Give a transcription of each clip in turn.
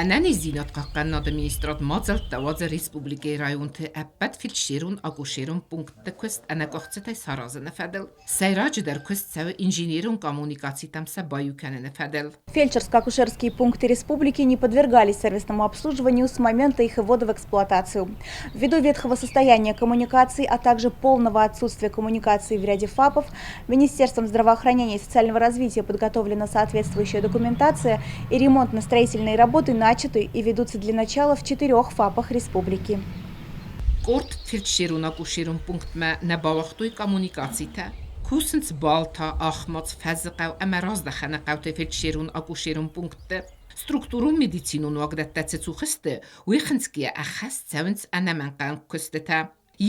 Ӕнӕниздзинад хъахъхъӕнынады министрад мадзӕлттӕ уадзы республикӕйы районты ӕппӕт фельдшерон-акушерон пунктты куыст ӕнӕкъуыхцытӕй саразыны фӕдыл. Сӕйраджыдӕр куыст цӕуы инженерон коммуникацитӕм сӕ баиу кӕныны фӕдыл. Фельдшерско-акушерские пункты республики не подвергались сервисному обслуживанию с момента их ввода в эксплуатацию. Ввиду ветхого состояния коммуникаций, а также полного отсутствия коммуникаций в ряде ФАПов, Министерством здравоохранения и социального развития подготовлена соответствующая документация и ремонтно-строительные работы начаты и ведутся для начала в четырех ФАПах республики. Къорд фельдшерон-акушерон пунктмӕ нӕ бауагътой коммуникацитӕ. Кусынц Балта, Ахмац, Фӕзыхъӕу ӕмӕ Раздӕхӕны хъӕуты фельдшерон-акушерон пунктты. Структурон медицинон уагдӕттӕ цы цух сты, уый хынцгӕйӕ ӕххӕст цӕуынц ӕнӕмӕнгхъӕуӕг куыстытӕ.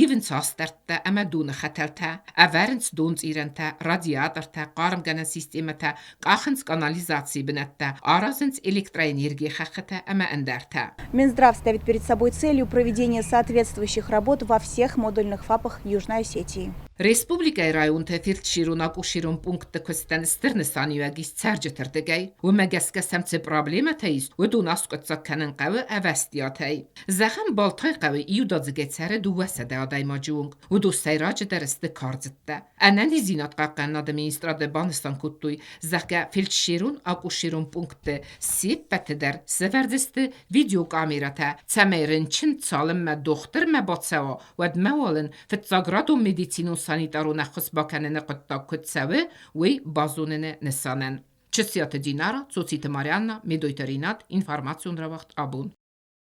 Ивынц астӕрдтӕ ӕмӕ доны хӕтӕлтӕ, ӕвӕрынц донцъирӕнтӕ, радиатортӕ, хъармгӕнӕн системӕтӕ, къахынц канализацийы бынӕттӕ, аразынц электроэнергийы хӕххытӕ ӕмӕ ӕндӕртӕ. Минздрав ставит перед собой целью проведения соответствующих работ во всех модульных ФАПах Южной Осетии. Республикӕйы районты фельдшерон-акушерон пунктты куыстӕн стыр нысаниуӕг ис цӕрджыты рдыгӕй. Уымӕ гӕсгӕ сӕм цы проблемӕтӕ ис, уыдон аскъуыддзаг кӕнын хъӕуы ӕвӕстиатӕй. Зӕгъӕм, Балтайы хъӕуы иудадзыгӕй цӕры 200 адӕймаджы онг. Уыдон сӕйраджыдӕр сты кардзыдтӕ. Ӕнӕниздзинад хъахъхъӕнынады министрады банысан кодтой, зӕгъгӕ, фельдшерон-акушерон пунктты се ппӕты дӕр сӕвӕрдзысты видеокамерӕтӕ, цӕмӕй рынчын цалынмӕ дохтырмӕ бацӕуа, уӕдмӕ уал ын фыццаградон медицинон-санитарон ӕххуыс бакӕныны хъуыддаг куыд цӕуы, уый базоныны нысанӕн. Чысиаты Динара, Цоциты Марианна, Медойты Ринат, информацион рауагъд абон.